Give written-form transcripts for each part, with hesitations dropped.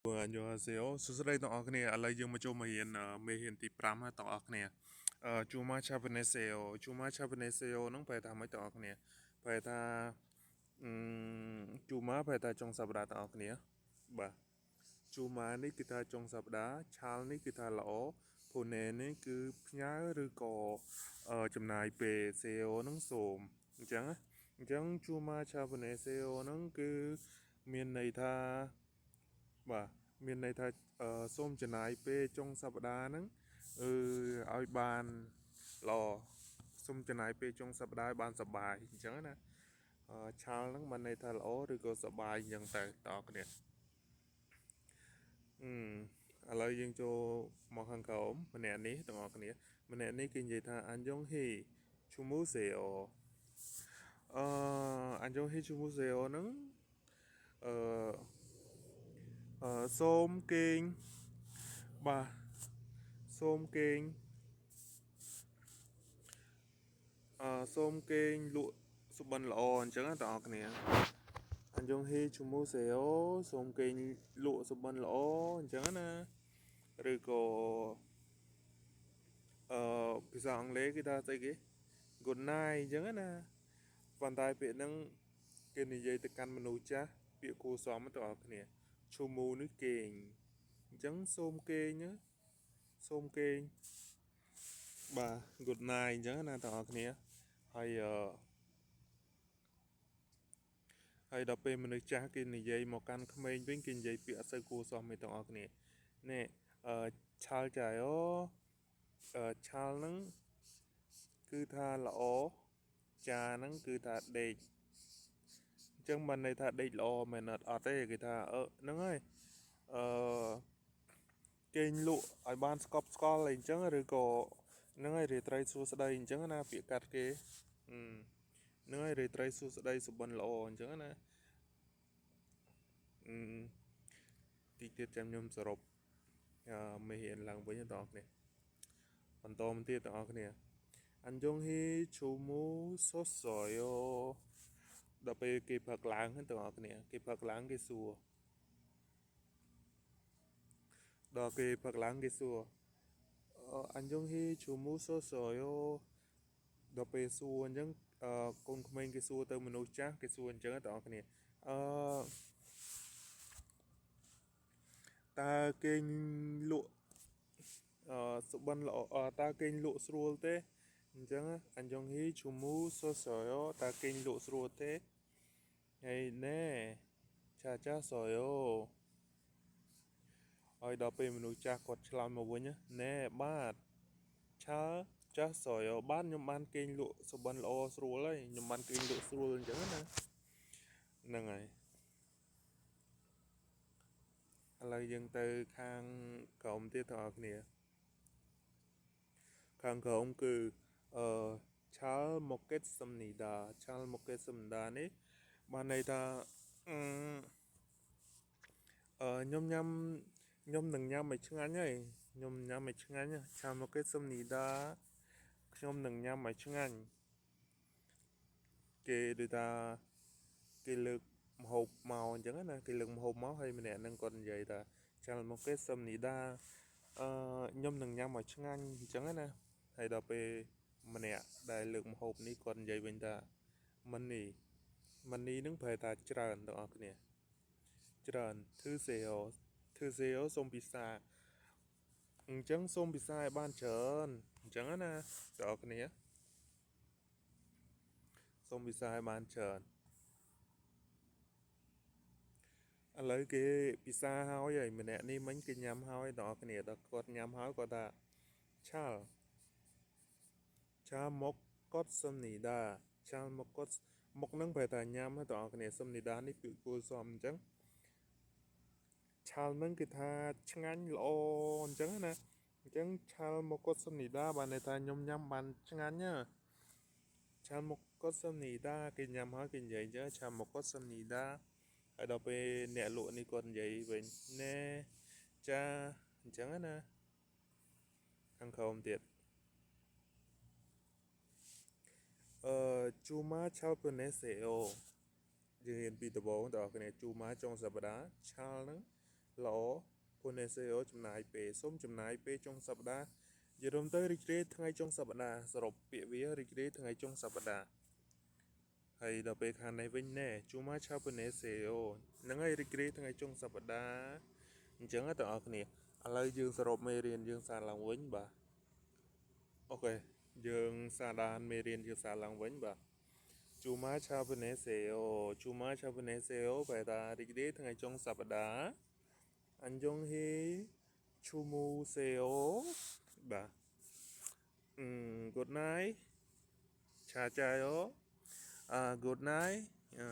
안녕하세요 សួស្តីទាំងអស់គ្នាឥឡូវយើងមកចូលមករៀនមេរៀនទី5ហើយទាំងអស់គ្នាអឺ 주말 잘 보내세요 주말 잘 보내세요 ហ្នឹងប្រែថាម៉េចទាំងអស់គ្នាប្រែថាអឺ 주말 ប្រែថាចុងសប្តាហ៍ទាំងអស់គ្នាបាទ 주말 នេះគឺថាចុងសប្តាហ៍ 잘 នេះគឺថាល្អ 보내 នេះគឺផ្ញើឬក៏ចំណាយពេល 세요 ហ្នឹងសូមអញ្ចឹងណាអញ្ចឹង 주말 잘 보내세요 ហ្នឹងគឺមានន័យថាបាទមានន័យថាសូមចំណាយពេលចុងសប្តាហ៍ហ្នឹងអឺឲ្យបានល្អសូមចំណាយពេលចុងសប្តាហ៍ឲ្យបានសប្បាយអញ្ចឹងណាអឺ 잘 ហ្នឹងបានន័យថាល្អឬក៏សប្បាយអញ្ចឹងទៅតើគ្នាអឺឥឡូវយើងចូលមកខាងក្រោមម្នាក់នេះទាំងអស់គ្នាម្នាក់នេះគេនិយាយថា 안녕히 주무세요 អឺ 안녕히 주무세요 ហ្នឹងអឺអឺសូមគេងបាទសូមគេងអឺសូមគេងលក់សុបិនល្អអញ្ចឹងណាបងប្អូនគ្នា 안녕히 주무세요 សូមគេងលក់សុបិនល្អអញ្ចឹងណាឬក៏អឺភាសាអង់គ្លេសគេថាស្អីគេ good night អញ្ចឹងណាប៉ុន្តែពាក្យហ្នឹងគេនិយាយទៅកាន់មនុស្សចាស់ពាក្យគួរសមទៅដល់គ្នា 주무 នេះគេងអញ្ចឹងសូមគេងណាសូមគេងបាទ good night អញ្ចឹងណាបងប្អូនគ្នាហើយអឺហើយដល់ពេលមនុស្សចាស់គេនិយាយមកកាន់ក្មេងវិញគេនិយាយពាក្យអត់សូវគួរសមទេទាំងអស់គ្នានេះអឺ 잘 자요 អឺ 잘 ហ្នឹងគឺថាល្អ 자 ហ្នឹងគឺថាដេកអញ្ចឹងបានន័យថាដេកល្អមែនអត់អត់ទេគេថាអឺហ្នឹងហើយអឺគេងលក់ឲ្យបានស្កប់ស្កល់អីអញ្ចឹងឬក៏ហ្នឹងហើយរាត្រីសួស្តីអញ្ចឹងណាពាក្យកាត់គេហ្នឹងហើយរាត្រីសួស្តីសុបិនល្អអញ្ចឹងណាអឺតិចទៀតចាំខ្ញុំសរុបមេរៀនឡើងវិញបងប្អូនគ្នាបន្តមកទៀតបងប្អូនគ្នា 안녕히 주무셨어요 ដល់ពេលគេផឹកឡើងហ្នឹងទាំងអស់គ្នាគេផឹកឡើងគេសួរដល់គេផឹកឡើងគេសួរ 안녕히 주무셨어요 ដល់ពេលសួរអញ្ចឹងអឺកូនក្មេងគេសួរទៅមនុស្សចាស់គេសួរអញ្ចឹងទាំងអស់គ្នាអឺតើគេលក់អឺសុបិនល្អតើគេលក់ស្រួលទេអញ្ចឹង 안녕히 주무셨어요 តើគេលក់ស្រួលទេហើយណែ잘 잤어요 ហើយដល់ពេលមនុស្សចាស់គាត់ឆ្លើយមកវិញណែបាទ 잘 잤어요 បានខ្ញុំបានគេងលក់សុបិនល្អស្រួលហើយខ្ញុំបានគេងលក់ស្រួលអញ្ចឹងណាហ្នឹងហើយឥឡូវយើងទៅខាងក្រោមទៀតបងប្អូនគ្នាខាងក្រោមគឺអឺ 잘 먹겠습니다 잘 먹겠습니다 នេះបានន័យថាអឺខ្ញុំញ៉ាំខ្ញុំនឹងញ៉ាំឲ្យឆ្ងាញ់ហើយខ្ញុំញ៉ាំឲ្យឆ្ងាញ់ 잘 먹겠습니다 ខ្ញុំនឹងញ៉ាំឲ្យឆ្ងាញ់គេដូចថាគេលើកម្ហូបមកអញ្ចឹងណាគេលើកម្ហូបមកហើយម្នាក់ហ្នឹងគាត់និយាយថា 잘 먹겠습니다 អឺខ្ញុំនឹងញ៉ាំឲ្យឆ្ងាញ់អញ្ចឹងណាហើយដល់ពេលម្នាក់ដែលលើកម្ហូបនេះគាត់និយាយវិញថា 많이 많이 នឹងប្រែថាច្រើនទាំងអស់គ្នាច្រើន 드세요 드세요 សូមពិសាអញ្ចឹងសូមពិសាឲ្យបានច្រើនអញ្ចឹងណាទាំងអស់គ្នាសូមពិសាឲ្យបានច្រើនឥឡូវគេពិសាហើយហើយម្នាក់នេះមិញគេញ៉ាំហើយទាំងអស់គ្នាដល់គាត់ញ៉ាំហើយគាត់ថា 잘 잘 먹었습니다 잘 먹었 មកនឹងប្រែថាញ៉ាំហើយបងប្អូនគ្នា 습니다 នេះពាក្យគួរសមអញ្ចឹង 잘 នឹងគឺថាឆ្ងាញ់ល្អអញ្ចឹងណាអញ្ចឹង 잘 먹었습니다 បានន័យថាខ្ញុំញ៉ាំបានឆ្ងាញ់ណា 잘 먹었습니다 គេញ៉ាំហើយគេនិយាយអញ្ចឹង 잘 먹었습니다 ហើយដល់ពេលអ្នកលក់នេះគាត់និយាយវិញណែចាអញ្ចឹងណាខាងក្រោមទៀតអឺ 주말 잘 보내세요 យើងរៀនពីដំបូងតើគ្នា 주말 ចុងសប្តាហ៍ 잘 ហ្នឹង ល្អ 보내세요 ចំណាយពេលសូមចំណាយពេលចុងសប្តាហ៍និយាយរួមទៅរីករាយថ្ងៃចុងសប្តាហ៍សរុបពាក្យវារីករាយថ្ងៃចុងសប្តាហ៍ហើយដល់ពេលខាងនេះវិញណែ 주말 잘 보내세요 ហ្នឹងហើយរីករាយថ្ងៃចុងសប្តាហ៍អញ្ចឹងទាំងអស់គ្នាឥឡូវយើងសរុបមេរៀនយើងសារឡើងវិញបាទ OK យើងសាដានមេរៀនយើងសារឡើងវិញបាទ 주말 잘 보내세요 주말 잘 보내세요 ប្រែថារីករាយថ្ងៃចុងសប្តាហ៍ 안녕히 주무세요 បាទអឺ good night 잘 자요 អឺ good night អឺ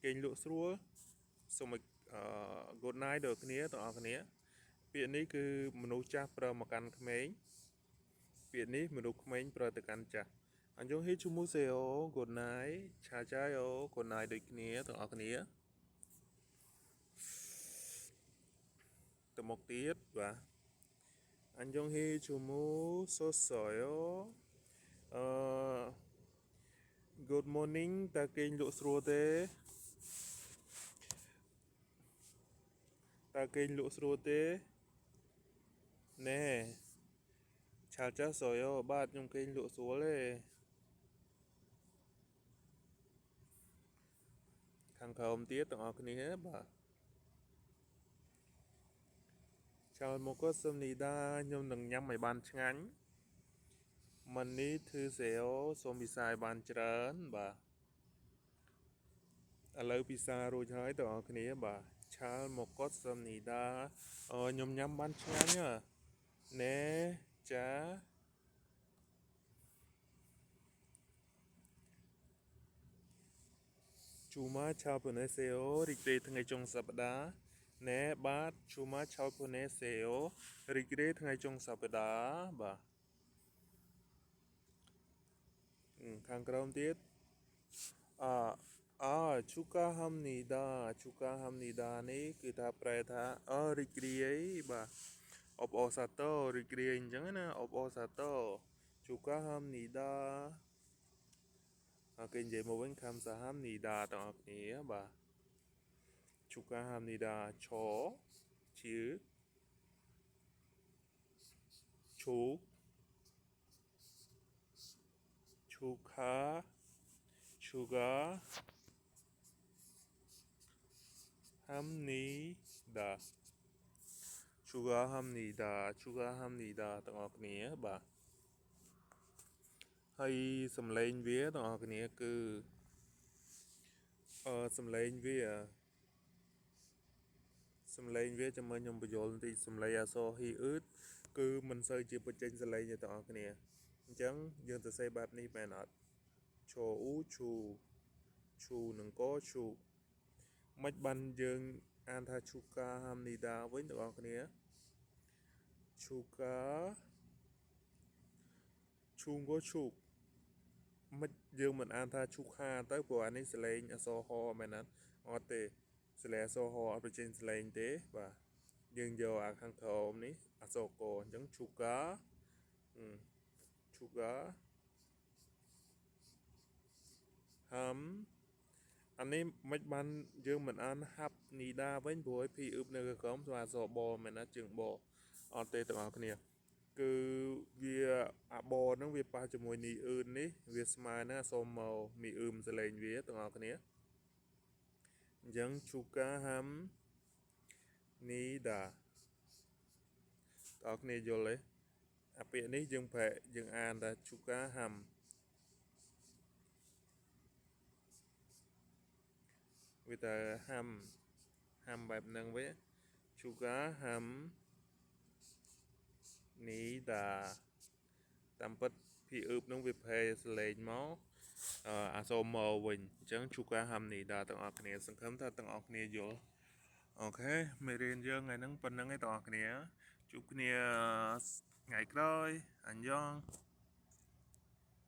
គេងលក់ស្រួលសូមឲ្យអឺ good night ដល់គ្នាទាំងអស់គ្នា ពាក្យនេះគឺមនុស្សចាស់ប្រើមកកាន់ក្មេងពាក្យនេះមនុស្សក្មេងប្រើទៅកាន់ចាស់ 안녕히 주무세요 good night 잘 자요 good night ដូចគ្នាទាំងអស់គ្នាទៅមុខទៀតបាទ 안녕히 주무셨어요 អឺ good morning តើគេងលក់ស្រួលទេតើគេងលក់ស្រួលទេណែ잘 잤어요 បាទខ្ញុំគេងលក់ស្រួលទេខាងក្រោមទៀតទាំងអស់គ្នាបាទ잘 먹겠습니다 ខ្ញុំនឹងញ៉ាំឲ្យបានឆ្ងាញ់많이 드세요 សូមពិសាឲ្យបានច្រើនបាទឥឡូវពិសារួចហើយទាំងអស់គ្នាបាទ잘 먹겠습니다 អឺខ្ញុំញ៉ាំបានឆ្ងាញ់ហ៎ណែចា 주말 잘 보내세요 រីករាយថ្ងៃចុងសប្តាហ៍ណែបាទ 주말 잘 보내세요 រីករាយថ្ងៃចុងសប្តាហ៍បាទខាងក្រោមទៀតអអ축하합니다 축하합니다 នេះគឺថាប្រែថាអរីករាយបាទអបអរសាទររីករាយអញ្ចឹងណាអបអរសាទរ축하합니다 គេនិយាយមកវិញ 감사합니다 ទាំងអស់គ្នាបាទ 축하합니다 ឆជាឈូកឈូខាឈូកា합니다 추가합니다 추가합니다 ទាំងអស់គ្នាបាទហើយសំឡេងវាទាំងអស់គ្នាគឺអឺសំឡេងវាសំឡេងវាចាំមើលខ្ញុំបញ្យល់បន្តិចសំឡេងអក្សរហ៊ីអឺតគឺមិនសូវជាបញ្ចេញសំឡេងទេទាំងអស់គ្នាអញ្ចឹងយើងសរសេរបែបនេះមែនអត់ឈអ៊ូឈូឈូនឹងកឈូមិនបានយើងអានថា축하합니다 វិញទាំងអស់គ្នា 추가 ឈូងក៏ឈូកមិនយើងមិនអានថា 축하 ទៅព្រោះអានេះសលេងអក្សរហមែនអត់អត់ទេសលេងអក្សរហអត់បញ្ចេញសលេងទេបាទយើងយកអាខាងក្រោមនេះអក្សរកអញ្ចឹង 추가 추가 ហាំអានេះមិនបានយើងមិនអាន 합니다 វិញព្រោះឲ្យភីអ៊ឹបនៅក្រោមស្មើអក្សរបមែនណាជើងបអត់ទេទាំងអស់គ្នាគឺវាអាបហ្នឹងវាប៉ះជាមួយនីអឺននេះវាស្មើនឹងអក្សរមកមីអ៊ឺមសលេងវាទាំងអស់គ្នាអញ្ចឹង 축하합니다 បងប្អូនយល់ទេអាពាក្យនេះយើងប្រែយើងអានថា 축하함 វាតែហាំហាំបែបហ្នឹងវិញ 축하합니다 តាមពិតភីអ៊ឺបហ្នឹងវាប្រែសលេងមកអក្សរមកវិញអញ្ចឹង 축하합니다 ទាំងអស់គ្នាសង្ឃឹមថាទាំងអស់គ្នាយល់ OK មេរៀនយើងថ្ងៃហ្នឹងប៉ុណ្្នឹងឯងទាំងអស់គ្នាជួបគ្នាថ្ងៃក្រោយ 안녕។